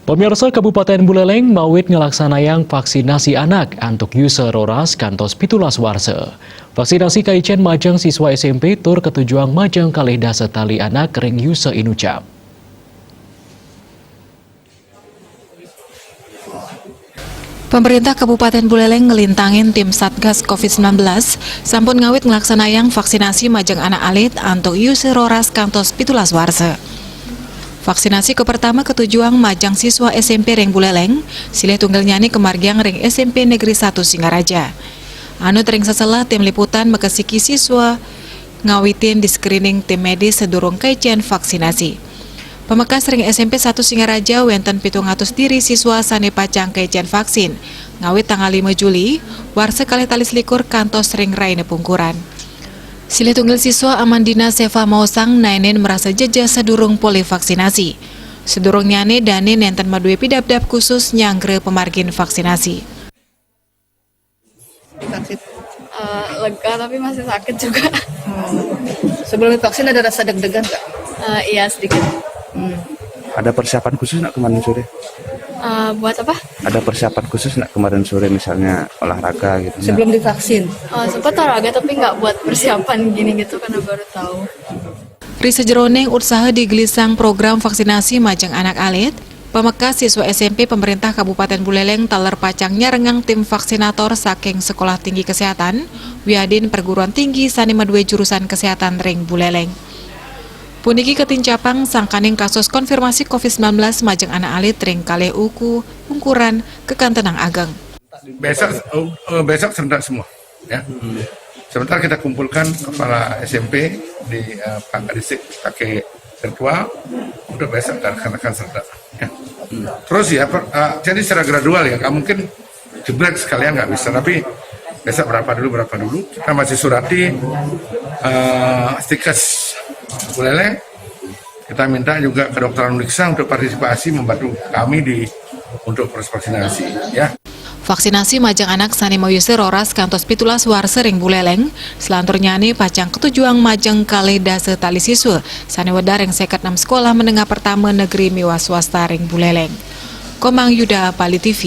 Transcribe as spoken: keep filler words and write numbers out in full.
Pemirsa, Kabupaten Buleleng mawit ngelaksanayang vaksinasi anak antuk yuse roras kantos pitulas warsa. Vaksinasi kaicen majeng siswa S M P tur ketujuang majeng kalih dasa tali anak ring yuse inucap. Pemerintah Kabupaten Buleleng ngelintangin tim Satgas covid sembilan belas sampun ngawit ngelaksanayang vaksinasi majeng anak alit antuk yuse roras kantos pitulas warsa. Vaksinasi kepertama ketujuang majeng siswa S M P ring Buleleng, silih tunggilnyane kamargiang ring S M P Negeri satu Singaraja. Anut ring sesela, tim liputan makasiki siswa ngawitin di-screening tim medis sedurung kaicen vaksinasi. Pamekas, ring S M P satu Singaraja wenten pitung atus diri siswa sane pacang kaicen vaksin ngawit tanggal lima Juli, warsa kalih tali selikur kantos ring raina pungkuran. Silih tunggil siswa Amandina Seva maosang naenin merasa jejeh sedurung polih vaksinasi. Sedurungnyane dane nenten madue pidabdab khusus nyanggra pamargin vaksinasi. Vaksin. Eh, lega tapi masih sakit juga. Sebelum divaksin ada rasa deg-degan nggak? Eh, iya, sedikit. Hmm. Ada persiapan khusus nak kemarin sore? Eh, buat apa? Ada persiapan khusus nak kemarin sore, misalnya olahraga gitu? Sebelum divaksin. Eh, sempat olahraga tapi nggak buat persiapan gini gitu karena baru tahu. Ri sajeroning utsaha digelisang program vaksinasi majeng anak alit, pamekas siswa S M P pemerintah Kabupaten Buleleng taler pacang nyarengang tim vaksinator saking Sekolah Tinggi Kesehatan wiadin perguruan tinggi sane madue jurusan kesehatan ring Buleleng. Puniki katincapang sangkaning kasus konfirmasi covid sembilan belas majeng anak alit ring kalih uku pungkuran kekantenang ageng. Besok, uh, besok serentak semua, ya. Sebentar kita kumpulkan kepala S M P di uh, Pak Kadisik pakai virtual untuk besok kita laksanakan serentak. Ya. Terus ya, per, uh, jadi secara gradual ya, nggak mungkin jebret sekalian, nggak bisa. Tapi besok berapa dulu, berapa dulu. Kita masih surati uh, stikes Buleleng. Kita minta juga kedokteran Uniksa untuk partisipasi membantu kami di untuk proses vaksinasi, ya. Vaksinasi majeng anak sane mayuse roras kantos pitulas warsa ring Buleleng, selanturnyane pacang ketujuang majeng kalih dasa tali siswa sane wedar ring seket enam sekolah menengah pertama negeri miwah swasta ring Buleleng. Komang Yuda, Bali T V.